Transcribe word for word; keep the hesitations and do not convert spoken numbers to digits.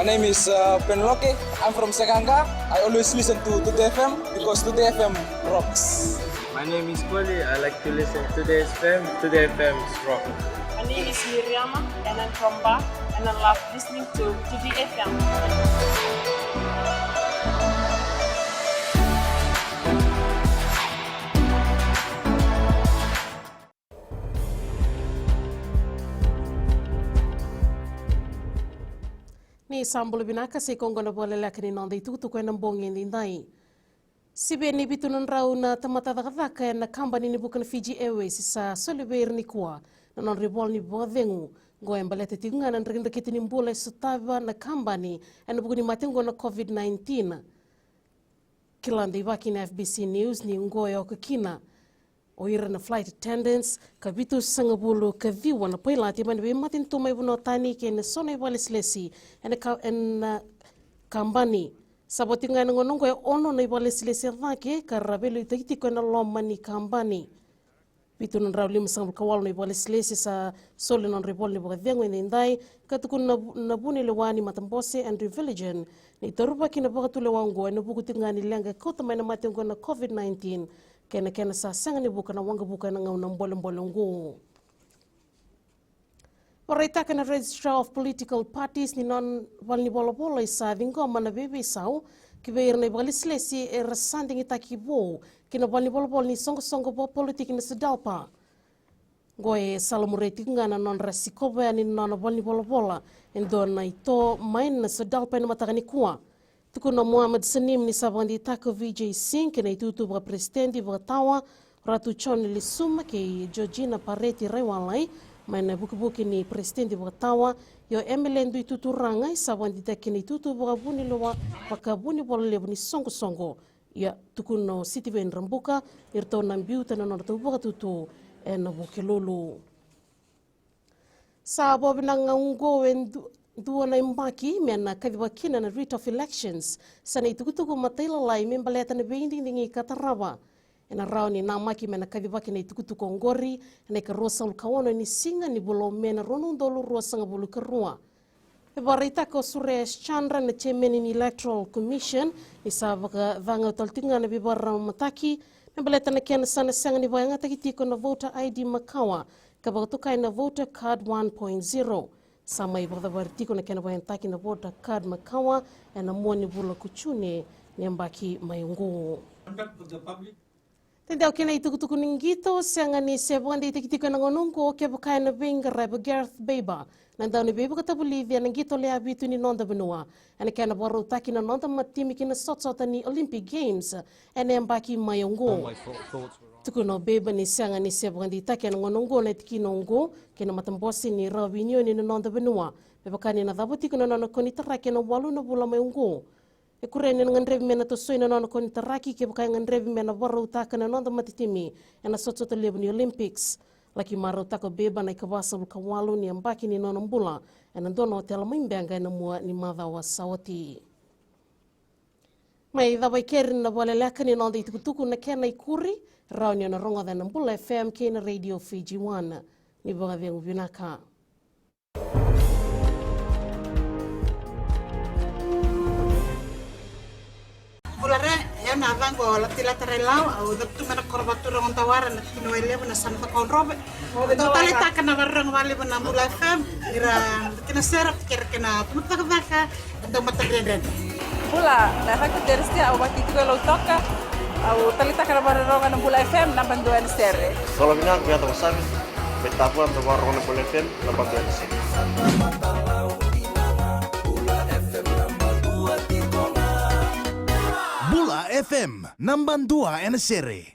Name is uh, Penloke. I'm from Sekanga. I always listen to Today F M because Today F M rocks. My name is Koli. I like to listen to Today F M. Today F M is rock. My name is Miriama and I'm from Ba and I love listening to Today F M. Ni sa bula vinaka, sa i koya oqo na vakaleleka ni noda itukutuku ena bogi edaidai. Sivi ni vitu na drau na tamata cakacaka ena kabani ni vuka na Fiji Airways sa soli vei ira nikua na nodra ivola ni vakacegu. Oqo e baleta tiko ga na drakidrakita ni bula e sotava na kabani ena vuku ni mate oqo na COVID nineteen. Kila deivaki na F B C News ni oqo e oka kina o ira na flight attendants ka vitusagavulu ka ciwa na pailati mai na veimatanitu mai vanua tani kei na so na ivakalesilesi ena ka, ena kabani. Sa vo tiko ga ena gauna oqo e ono na ivakalesilesi e cake ka ra veiliutaki tiko ena loma ni kabani. Vitu na drau limasagavulu ka walu na ivakalesilesi sa soli na nodra ivola ni vakacegu edaidai, ka tukuna na vu-, na vunilewa ni matabose Andrew Villigen ni taurivaki na vakatulewa oqo ena vuku tiko ga ni leqa e kauta mai na mate oqo na COVID nineteen kei na kena sa sega ni vuka na waqavuka ena gauna bolebole oqo. Vakaraitaka na Registrar of Political Parties ni nona valenivolavola e sa ciqoma na veiveisau ki vei ira na ivakalesilesi era sa digitaki vou ki na valenivolavola ni soqosoqo vakapolitiki na SODELPA. Oqo e salamuria tiko ga na nodra sikova yani na nona valenivolavola e dua na ito mai na SODELPA ena mataka nikua. Tukuna o Mohammed Saneem ni sa vakadeitaka o Vijay Singh kei na itutu vakaperesitedi vakatawa, Ratu John Lissuma kei Georgina Pareti Raiwalai mai na vukivuki ni peresitedi vakatawa, ia o Emily Duituturaga e sa vakadeitaki kei na itutu vakavunilewa, vakavunivola levu ni soqosoqo. Ia tukuna o Sitiveni Rabuka ni ratou na biuta na nodratou vakatutu ena Vukelulu. Sa vo vinaka ga oqo e du-, dua na yabaki me na kacivaki kina na writ of elections. Sa na itukutuku matailalai me baleta na veidigidigi ka tarava. Ena rawa ni namaki me na kacivaki na itukutuku oqori ena ikaruasagavulu ka ono ni siga ni vula o Me na rua na udolu ruasagavulu ka rua. E vakaraitaka o Suresh Chandra na chairman ni Electoral Commission ni sa vakacagau tale tiko ga na veivakararamataki me baleta na kena sa na sega ni vakayagataki tiko na voter I D makawa ka vakatokai na voter card one point zero. Sa mai vakacavari tiko na kena vakayagataki na voter card makawa ena mua ni vula ko June ni yabaki mai oqo. Tadeu kina itukutuku ni qito, sega ni se vakadeitaki tiko ena gauna oqo kevaka ena veiqaravi o Gareth Baber na dauniveivakatavulici ena qito lewe vitu ni noda vanua ena kena vakarautaki na noda matimi ki na sotasota ni Olympic Games ena yabaki mai oqo. Tukuna o Baber ni sega ni se vakadeitaki ena gauna oqo na tikina oqo kei na matabose ni rawa vei unioni na noda vanua me vaka ni na cava tiko na nona konitaraki ena walu na vula mai oqo. E kurea ni na gadrevi me na tosoi na nona konitaraki kevaka e gadrevi me na vakarautaka na noda matatimi ena sotasota levu ni Olympics. Laki marautaka o Baber na ikavasagavulu ka walu ni yabaki ni nona bula ena dua na otela mai Beqa ena mua ni macawa sa oti. Mai cava i keri na vakaleleka ni noda itukutuku na kena ikuri, rawa ni o na rogoca ena Bula F M kei na Radio Fiji One. Ni vakacegu vinaka. Bula re, e au na yacaqu o Latila Tarailau, au cavutu mai na koro vakaturaga o Dawara, na tikina o Wailevu, na yasana Cakaudrove. Au dau taleitaka na vakarorogo vakalevu na Bula F M, ira na kena sere, kei ira kei na cakacaka, e dau matadredredre. Bula, na yacaqu o Teresia, au vakatitiko e Lautoka, au taleitaka na vakarorogo na Bula F M, naba dua ena sere. Bula vinaka, au Yata Wasavi, mai Tavua, au dau vakarorogo na Bula F M, naba dua ena sere. Bula F M, naba dua ena sere.